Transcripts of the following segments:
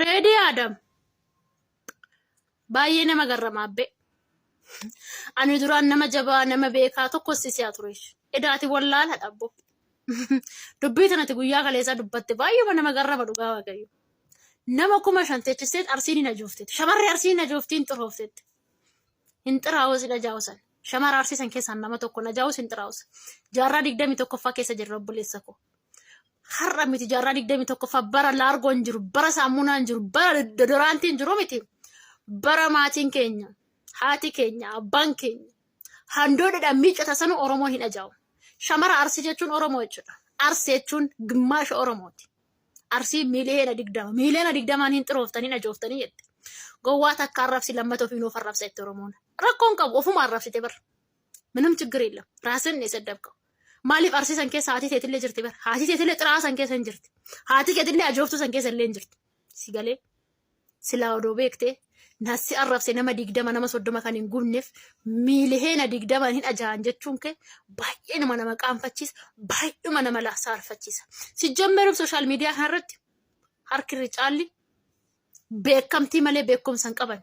Reedii Aadam baay'ee nama garrama abbee. Ani duraan nama jabaa nama beekaa tokko si si'a ture. Edaati wallaala dhabbo. Dubbii tanati guyyaa kaleessaa dubbatte baay'eema nama garrama dhugaa waaqayyo. Nama 5000 teechisteet arsiin hin ajoofteet. Shamarri arsiin hin ajooftii hin xiroofteet. Hin xiraa'us hin ajaa'usan. Shamara arsii san keessaa nama tokko hin ajaa'us hin xiraa'us. Jaarraa 21ffaa keessa jirra obboleessa koo. Har'a miti jaarraa 21ffaa bara laargoon jiru, bara saamunaan jiru, bara dodoraantiin jiru miti. Bara maatiin keenya, haati keenya, abbaan keenya handoodadhaan miiccata sanuu Oromoon hin ajaa'u. Shamara Arsii jechuun Oromoo jechuudha. Arsii jechuun gimmaasha Oromooti. Arsii miiliyoona 20. Miiliyoona 20n hin xirooftanii hin ajooftanii jette. Gowwaa takka arrabsi lammata ofiin of arrabsa jette Oromoon. Rakkoon qabu ofuma arrabsite bar. ምንም ችግር የለም ራስን ነው የሰደብከው። Maaliif arsii san keessa haati teetillee jirti bar. Haati teetillee xiraa san keessa hin jirti. Haati keetillee ajooftuu san keessa illee hin jirti. Si galee silaa odoo beektee nasi arrabse nama 20 nama 30 kan hin gubneef miiliyoona 20 hin ajaa'an jechuun kee baay'ee nama nama qaanfachiisa baay'uma nama saalfachiisa. Sijjammeeruuf social media kanarratti harki irri caalli beekamtii malee beekumsa hin qaban.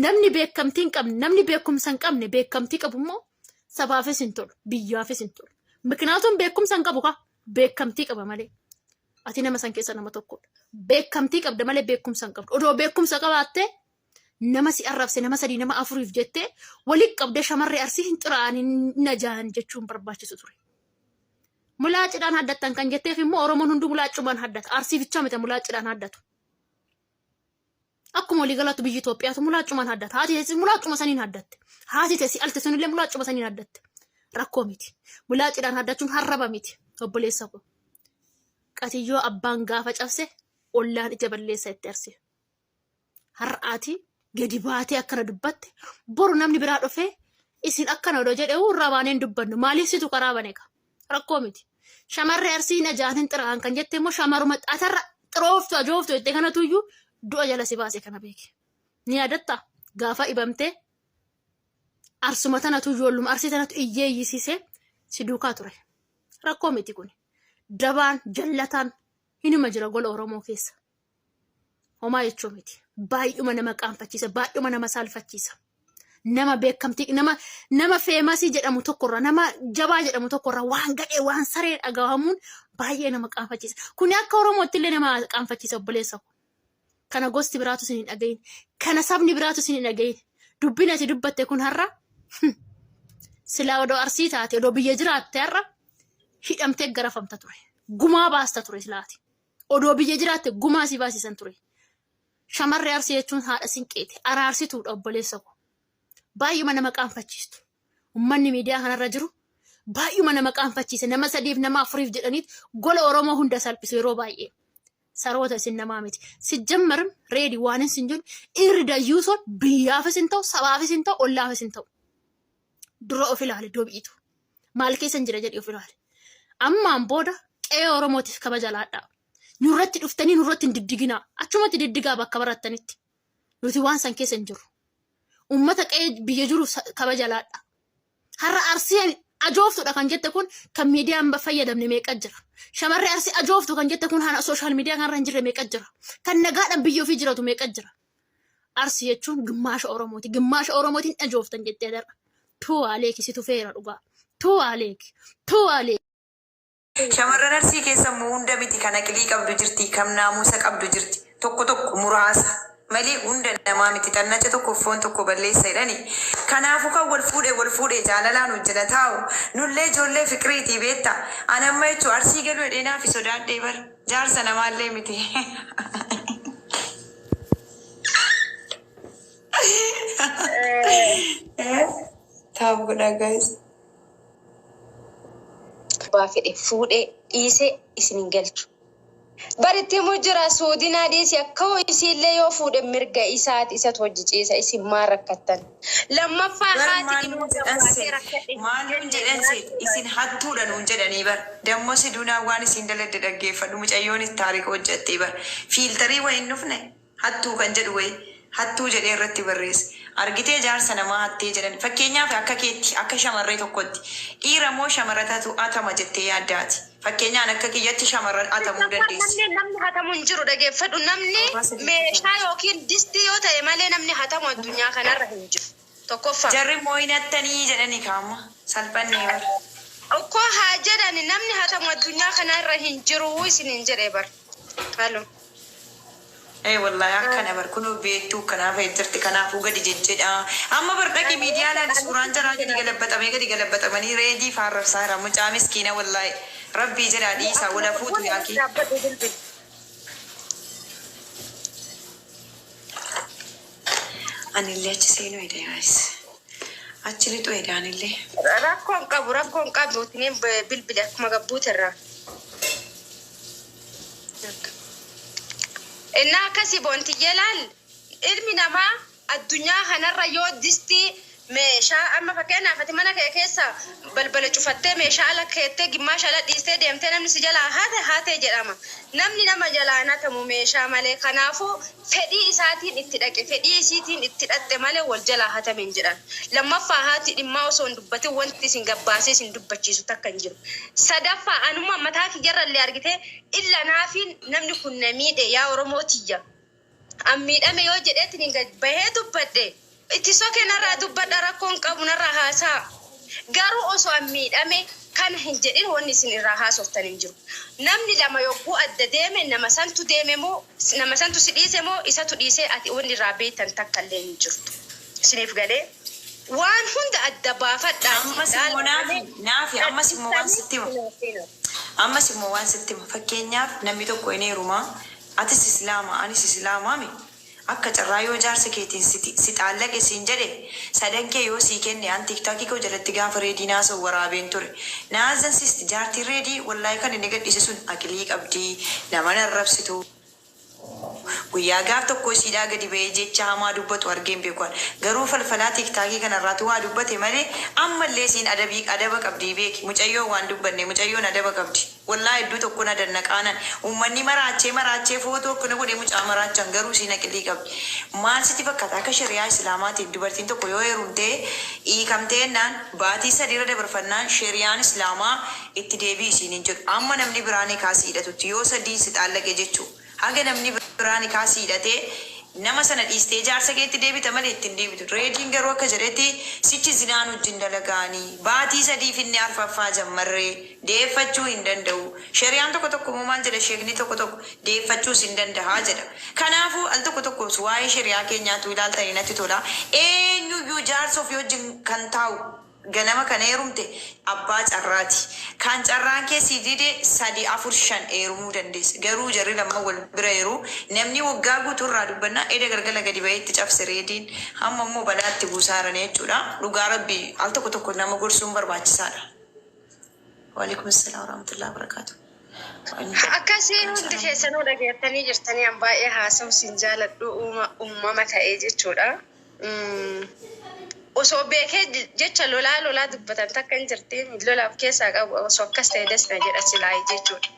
Namni beekamtii hin qabne namni beekumsa hin qabne beekamtii qabu immoo sabaafis hin tolu biyyaafis hin tolu. Mikinaatuun beekumsa hin qabu kaa beekamtii qaba malee. Ati nama san keessa nama tokkodha. Beekamtii qabda malee beekumsa hin qabdu. Odoo beekumsa qabaattee nama si arrabse nama sadii nama afuriif jettee walitti qabdee shamarree arsii hin xiraa'an hin ajaa'an jechuun barbaachisu ture. Mulaacidhaan haddattan kan jetteef immoo Oromoon hunduu mulaacumaan haddata. Arsii bichaa miti mulaacidhaan haddatu. Akkuma walii galaatti biyyi Itoophiyaatu mulaacumaan haddata. Haati teessi mulaacuma saniin haddatte. Haati teessi alte sunillee mulaacuma saniin haddatte. Rakkoo miti. Mulaacidhaan haddachuun harraba miti. Obboleessa koo. Qatiyyoo abbaan gaafa cabse ollaan ija balleessa itti arse. Har'aati gadi baatee akkana dubbatte boru namni biraa dhufee isin akkana odoo jedhe irraa baanee hin dubbannu maaliif situ karaa bane ka rakkoo miti. Shamarree arsii hin ajaan hin xira'an kan jette immoo shamaruma atarra xirooftu ajooftu jettee kanatu iyyuu du'a jala si baase kana beeki. Ni yaadatta gaafa dhibamtee arsuma tanatu ijoolluma arsii tanatu iyyee iyyisiisee si duukaa ture. Rakkoo miti kun. Dabaan jallataan hinuma jira gola Oromoo keessa. Homaa jechuu miti. Baay'uma nama qaanfachiisa, baay'uma nama saalfachiisa. Nama beekamtii, nama nama famous jedhamu tokkorra, nama jabaa jedhamu tokkorra waan gadhee, waan saree dhagahamuun baay'ee nama qaanfachiisa. Kuni akka Oromootti illee nama qaanfachiisa obboleessa koo. Kana gosti biraatu isin hin dhagahin. Kana sabni biraatu isin hin dhagahin. Dubbiin ati dubbatte kun har'a silaa odoo arsii taate odoo biyya jiraatte har'a hidhamtee garafamta ture. Gumaa baasta ture silaati. Odoo biyya jiraatte gumaa si baasisan ture. Shamarree arsii jechuun haadha sinqeeti. Araarsituudha obboleessa koo. Baay'uma nama qaanfachiistu. Uummanni miidiyaa kanarra jiru baay'uma nama qaanfachiisa. Nama sadiif nama afuriif jedhaniit gola Oromoo hunda salphisu yeroo baay'ee. Saroota isin namaa miti. Sijjammarim reedi waan isin jedhu dhiirri dayyuusoon biyyaafis hin ta'u sabaafis hin ta'u ollaafis hin ta'u. Dura of ilaali dobi'itu. Maal keessan jira jedhi of ilaali. Ammaan booda qe'ee Oromootiif kabaja laadhaa. Nurratti dhuftanii nurratti hin diddiginaa. Achumatti diddigaa bakka barattanitti. Nuti waan san keessa hin jirru. Uummata qe'ee biyya jiruuf kabaja laadhaa. Har'a Arsii ajooftuudha kan jette kun kan miidiyaan fayyadamne meeqa jira. Shamarree Arsii ajooftu kan jette kun hana social media kanarra hin jirre meeqa jira. Kan nagaadhaan biyya ofii jiratu meeqa jira. Arsii jechuun gimmaasha Oromooti. Gimmaasha Oromootiin ajooftan jettee darra. Tuu aleeki si tufeera dhugaa. Tuu aleeki. Tuu aleeki. Shamarran Arsii keessa immoo hunda miti kan aqilii qabdu jirti, kan naamusa qabdu jirti. Tokko tokko muraasa malee hunda namaa miti. Xannacha tokkoof foon tokko balleessa jedhani. Kanaafuu kan wal fuudhe wal fuudhe jaalalaan wajjina taa'u. Nullee ijoollee fiqiriitii beetta. Ani amma jechuun Arsii galuu jedhee naafi sodaadhee bar. Jaarsa namaallee miti. Tap godhaa guys. Abbaa fedhe fuudhee dhiisee isin hin galchu. Bar itti himu jira suudinaa dhiisi akka isiillee yoo fuudhe mirga isaati isatu hojji ciisa isin maal rakkattan. Lammaffaa Bar haati maal ilmoo nuun jedhan gabbaatee se rakkadhe hin maal nuun jenne jedhan maal se isin hattuudha nuun jedhanii bar dammo si dunaa waan isin daladde dhaggeeffadhu mucayyoonis taarika hojjattee bar fiiltarii wayi hin dhufne hattuu kan jedhu wayi hattuu jedhee irratti barreesse argitee jaarsa namaa hattee jedhan fakkeenyaaf akka keetti akka shamarree tokkotti dhiira moo shamaratatu atama jettee yaadda ati Fakkeenyaan akka kiyyatti shamarran hatamuu dandeessi. Namni hatamu hin jiru, dhageeffadhu. Namni meeshaa yookiin distii yoo ta'e malee namni hatamu addunyaa kanarra hin jiru. Tokkoffaa. Jarri immoo hin hattanii jedhanii kaama salphannee bara. Okkoo haa jedhani, namni hatamu addunyaa kanarra hin jiru isiniin jedhee bar. Halo. Ee wallahi, akkana bar, kunoo beektuu kanaaf jirti, kanaafuu gadi jejjedha. Amma bar dhaqi miidiyaadhaan suuraan jaraa gadi galabbatamee gadi galabbatamanii Reedii faarrabsaa jira. Mucaa miskiina, wallahi rabbii jedhaa dhiisaa, wala fuutu yaakii. Dhaabbadhu, bilbil. Anillee achi seenuu eda yaayis. Achi lixu eda anillee. Rakkoon qabu, rakkoon qabu, itiniin bilbile akkuma gabbuutirraa. Innaa akkasii boontiyyee laal, ilmi namaa addunyaa kanarra yoo distii meeshaa, amma fakkeenyaaf ati mana kee keessa balbala cufattee, meeshaa ala keettee, gimmaasha ala dhiistee deemtee, namni si jalaa haate haatee jedhama. Namni nama jalaa hin hatamu meeshaa malee. Kanaafuu fedhii isaatiin itti dhaqe, fedhii isiitiin itti dhaqxe malee wal jalaa hatame hin jedhan. Lammaffaa, haati dhimmaa osoo hin dubbatin wanti isin gabbaasee isin dubbachiisu takka hin jiru. Sadaffaa, anuma mataa kiyyarrallee argitee illa naafiin namni kun na miidhe, yaa Oromoo tiyya. An miidhame yoo jedheetiin gad bahee dubbadhe, itti soke narraa dubbadha, rakkoon qabu, narraa haasaa. Garuu osoo an miidhame kana hin jedhin wanni isin irraa haasoftan hin jiru. Namni lama yogguu adda deeme, nama santu deeme moo, nama santu si dhiise moo, isatu dhiisee, ati wanni irraa beektan takka illee hin jirtu. Isiniif galee waan hunda adda baafadhaa. Ammas immoo naafi ammas immoo waan sitti hima. Ammas immoo waan sitti hima. Fakkeenyaaf namni tokko hin heerumaa. Atis islaama, anis islaamaami. Akka carraa yoo jaarsa keetiin si xaallaqe siin jedhe, sadan kee yoo sii kenne, an TikTokii koo jalatti gaafa Reedii naasa'u waraabeen ture. Naazan sisti jaartiin Reedii wallaahi kan inni gadhiise sun aqilii qabdii, nama narrabsitu. Guyyaa gaaf tokko isiidhaa gadi ba'ee jecha hamaa dubbatu argeen beekuan. Garuu falfalaa TikTokii kanarraatu waa dubbate malee ammallee isiin adabii adaba qabdii beeki. Mucayyoon waan dubbanne, mucayyoon adaba qabdi. Wallaahi hedduu tokko na dannaqaanan. Uummanni maraachee maraachee footoo akkana godhee mucaa maraachan, garuu isiin aqilii qabdi. Maal sitti fakkaata? Akka shari'aa islaamaatiin dubartiin tokko yoo heerumtee hiikamtee jennaan, baatii 3 irra dabarfannaan, shari'aan islaamaa itti deebii isiin hin jedhu. Amma namni biraan kaasii hidhatutti yoo sadiin si xaallaqe jechuu. Haga namni biraan kaasii hidhatee nama sana dhiistee jaarsa keetti deebita malee ittiin deebitu. Reediin garuu akka jedhetti sichi zinaan wajjin dalagaanii baatii 3 finne, arfaffaa jammarree deeffachuu hin danda'u. Shari'aan tokko tokko immoo maal jedha? Sheekni tokko tokko deeffachuus hin danda'a jedha. Kanaafuu al tokko tokko waa'ee shari'aa keenyaatu ilaaltanii natti tola. Eenyuyyuu jaarsa ofii wajjin kan taa'u ganama kana heerumte abbaa carraati. Kan carraan keessi dide sadi, afur, shan heerumuu dandeessa. Garuu jarri lama wal bira yeroo namni waggaa guutuu irraa dubbannaa eda galgala gadi bahee itti cabse Reediin, hamma immoo balaatti buusaa jiran jechuudha. Dhugaa rabbii al tokko tokko nama gorsuun barbaachisaadha. Waalaikum salaam warahmatullahi wabarakatuh. Akkasii hundi keessanuu dhageettanii jirtanii, an baay'ee haasa'u sin jaaladhu, uumama ta'ee jechuudha. Osoo beekee jecha lolaa lolaa dubbatan takka hin jirti, lola of keessaa qabu, osoo akkas ta'e dasna jedha silaayii jechuudha.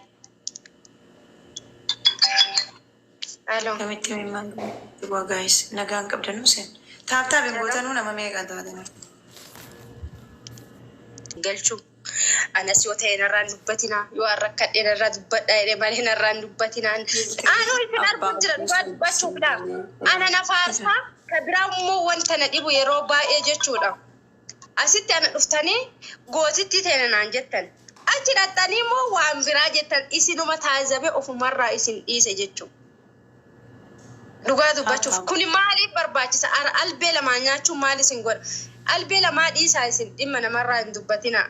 Halo. Kamitti mimmaan bu'aa guys, nagaan qabdanuu sen. Tap tap hin gootanuu, nama meeqa taatanii? Galchuu. Anas yoo ta'e narraan dubbatinaa, yoo an rakkadhe narraa dubbadhaa jedhee malee narraan dubbatinaan. Anoo isin arguun jira dhugaa dubbachuuf dha. Ana na faarsaa, ka biraa immoo wanta na dhibu yeroo baay'ee jechuudha. Asitti ana dhuftanii gootitti ta'e naan jettan. Achi dhaqxanii immoo waan biraa jettan, isinuma taazabee ofumarraa isin dhiise jechuudha. Dhugaa dubbachuuf kuni maaliif barbaachisa? Ara albee lamaa nyaachuun maal isin godha? Albee lamaa dhiisaa, isin dhimma namarraa hin dubbatinaa.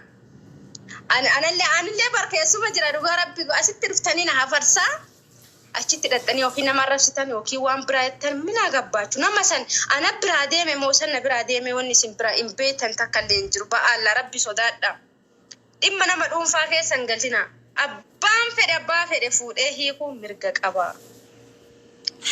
Anallee barkeessuma jira dhugaa rabbi, asitti dhuftanii na hafarsaa, achitti dhaqxanii yookiin nama arrabsitan yookiin waan biraa jettan minaa gabbaachu, nama san ana biraa deeme moo san na biraa deeme, wanni isin biraa hin beektan takka illee hin jiru. Ba'aalla rabbi sodaadha. Dhimma nama dhuunfaa keessa hin galchina. Abbaan fedhe abbaa fedhe fuudhee hiikuu mirga qaba.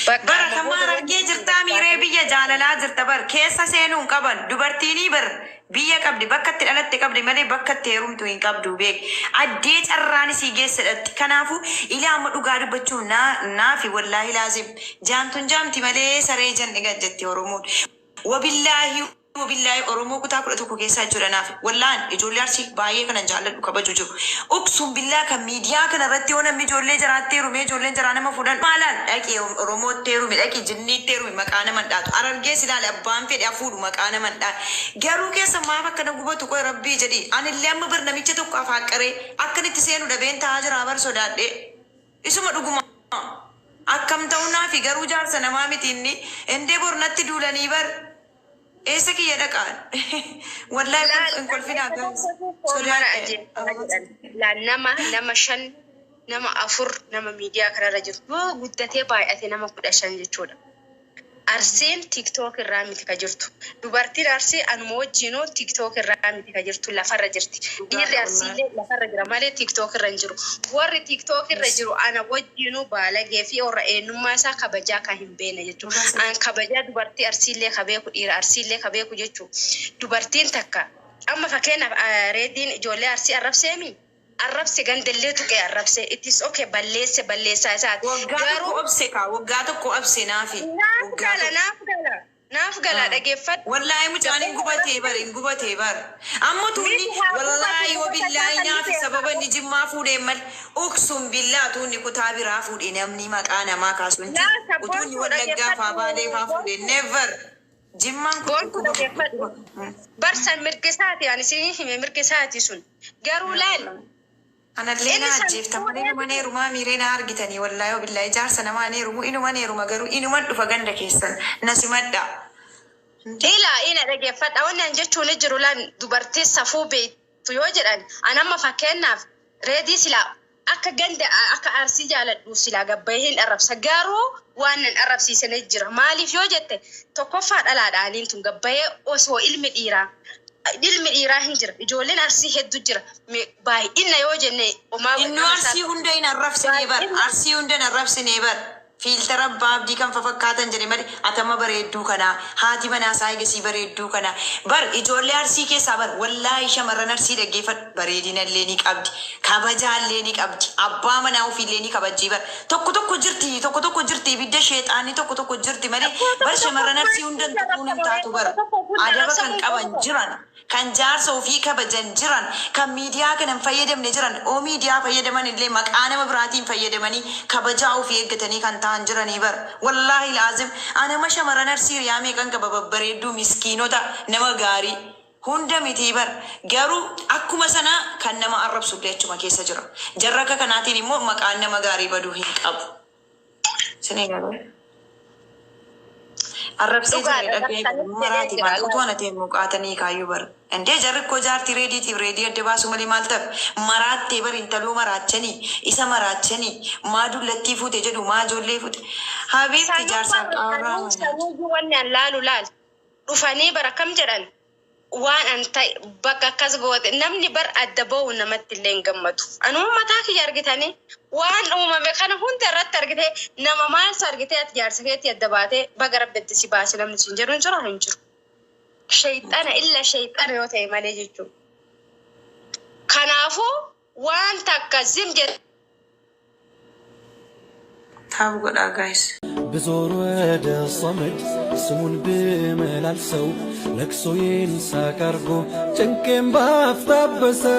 Bara kamaan argee jirtaa miiree, biyya jaalalaa jirta bar, keessa seenuu hin qaban. Dubartiinii bar biyya qabdi, bakka itti dhalatte qabdi malee bakka itti heerumtu hin qabdu, beek. Addee carraan isii geessedhatti. Kanaafuu ilaa, amma dhugaa dubbachuuf naafi wallaahi laazim jaamtun jaamti malee saree jan dhigan jetti Oromoon. Wabillaahi. Billaahi Oromoo kutaa 11 keessaa jechuudha naaf wallaan ijoollee Arsii baay'ee kanan jaalladhu kabaju jiru. Uqsum billaa kan miidiyaa kana irratti yoo namni ijoollee jaraatti heerumee ijoolleen jaraa nama fuudhan maalaan dhaqi Oromootti heerumi dhaqi jinniitti heerumi maqaa nama hin dhaatu. Harargees ilaali abbaan fedhe haa fuudhu maqaa nama hin dhaatu. Garuu keessa maaf akkana gubatu qoy rabbii jedhi anillee amma bar namicha tokko afaaqqaree akkan itti seenu dhabeen taa'aa jiraa bar sodaadhee. Isuma dhuguma akkam ta'uu naafi garuu jaarsa namaa miti inni indee bor natti duulanii bar eessa kiyya dhaqaan wallahi Laal hin kolfinaa dhaggeeffa guys tokkotu foon mana sodaadhe ajjeefama jedhan. Laal nama nama shan nama afur nama miidiyaa kanarra jiru yoo guddatee baay'ate nama 15 jechuudha. Arsiin TikTok irraa miti ka jirtu. Dubartiin Arsii anuma wajjiinuu TikTok irraa miti ka jirtu lafarra jirti. Dhiirri Dhugaadha Arsii wallahi. illee lafarra jira malee TikTok irra hin jiru. Warri TikTok irra Yes. jiru ana wajjiinuu baalagee fi warra eenyummaa isaa kabajaa kan hin beekne jechuudha. Dhugaa An kabajaa dubartii Arsii illee ka beeku dhiira Arsii illee ka beeku jechuudha. Dubartiin takka amma fakkeenyaaf reediin ijoollee Arsii arrabseemi arrabse gandallee tuqee arrabse it is okay balleesse balleessaa isaati. Waggaa tokko Garuu obse kaa waggaa tokko obse naafi naaf waggaa gala tokko. naaf gala naaf gala dhageeffadhu. Wallaahi mucaan hin Gabeen gubatee bar hin gubatee bar. Amma tuunni Miti haa gubatu wallaahi gubata isaa wabillaahi kan naafi miti sababa inni jimmaa fuudheen mal uksum billaa tuunni kutaa biraa fuudhee namni maqaa namaa kaasu hin Laa jiru. Utuu inni sabboontuu wallaggaa faa dhageeffadhu baalee faa fuudhee boontuu never. Jimmaan kun boontuu dhukkuba dhageeffadhu. dhukkuba. Barsan mirga isaati ani isin hime mirga isaati sun garuu laal Anallee inni na san ajjeeftan malee fuudhee inuman heerumaa miiree na argitanii wallaahi wabillaahi jaarsa namaa hin heerumu inuman heeruma garuu inuman dhufa ganda keessan na simadhaa. Hindi. Ila ina dhageeffadha wanni an jechuun jiru lan dubartii safuu beektu yoo jedhan an amma fakkeenyaaf reedii silaa akka ganda akka arsii jaaladhu silaa gabbayee hin arrabsa garuu waan nan arrabsiisanii jira maaliif yoo jette tokkoffaa dhalaadhaaniin tun gabbayee osoo ilmi dhiiraa ilmi dhiiraa hin jira ijoolleen arsii hedduu jira baay'ina yoo jenne homaa Innuu nama isaa arsii hunda hin arrabsinee bar baay'ina arsii hunda hin arrabsinee bar fiiltara abbaa abdii kan fafakkaatan jedhe malee atama bareedduu kanaa haati manaa isaa eegasii bareedduu kanaa bar ijoollee arsii keessaa bar wallaahi shamarran arsii dhaggeeffadhu bareedinallee ni qabdi kabajaallee ni qabdi abbaa manaa ofiillee ni kabajjii bar tokko tokko jirti tokko tokko jirti ibidda sheexaanni tokko tokko jirti malee Tokko bar tokko shamarran arsii maal hunda hin hunda tuquun hin arrabsama taatu bar tokko tokko hunda adaba kan arrabsamuu hin qaban qabu. jiran kan jaarsa ofii kabajan jiran kan miidiyaa kana hin fayyadamne jiran oo miidiyaa fayyadaman illee maqaa nama biraatiin fayyadamanii kabajaa ofii eeggatanii kan ta'an jiranii bar wallaahi laazim anama shamarran arsii riyaa meeqan qaba babbareedduu miskiinota nama gaarii hunda mitii bar garuu akkuma sana kan nama arrabsu illee achuma keessa jira jarra akka kanaatiin immoo maqaan nama gaarii baduu hin qabu. Isin eegalee. Arrabsee jira Dhugaadha dhaga'ee barsanis garuu jedhee maraati jira maal utuu laal. ana ta'e muqaatanii kaayyuu bara. Indee jarri koo jaartii reediitiif reedii adda baasu malee maal ta'e maraattee bari intaloo maraachanii isa maraachanii maa dullattii fuute jedhu maa ijoollee fuute. Habiibti Sanuu jaarsaaf bara qaawraa sanuu manaa. sanuuyyuu wanni an laalu laal dhufanii bara kam jedhan waan an ta'e bakka akkas goote namni bar adda ba'u namatti illee hin gammadu. Anuma mataa kiyya argitanii waan uumame kana hunda irratti argite nama maaltu argite ati jaarsa keetti adda baatee baga rabbitti si baase namni siin jedhu hin jiru hin jiru. Shayxana illa shayxana yoo ta'e malee jechuudha. Kanaafuu waan takka zim jedhe. Taa'u godhaa guys. ብዞር ወደ ሶመድ ስሙን ብመላልሰው ለቅሶዬን ሳቅ አርጎ ጭንቄን ባፍታበሰው።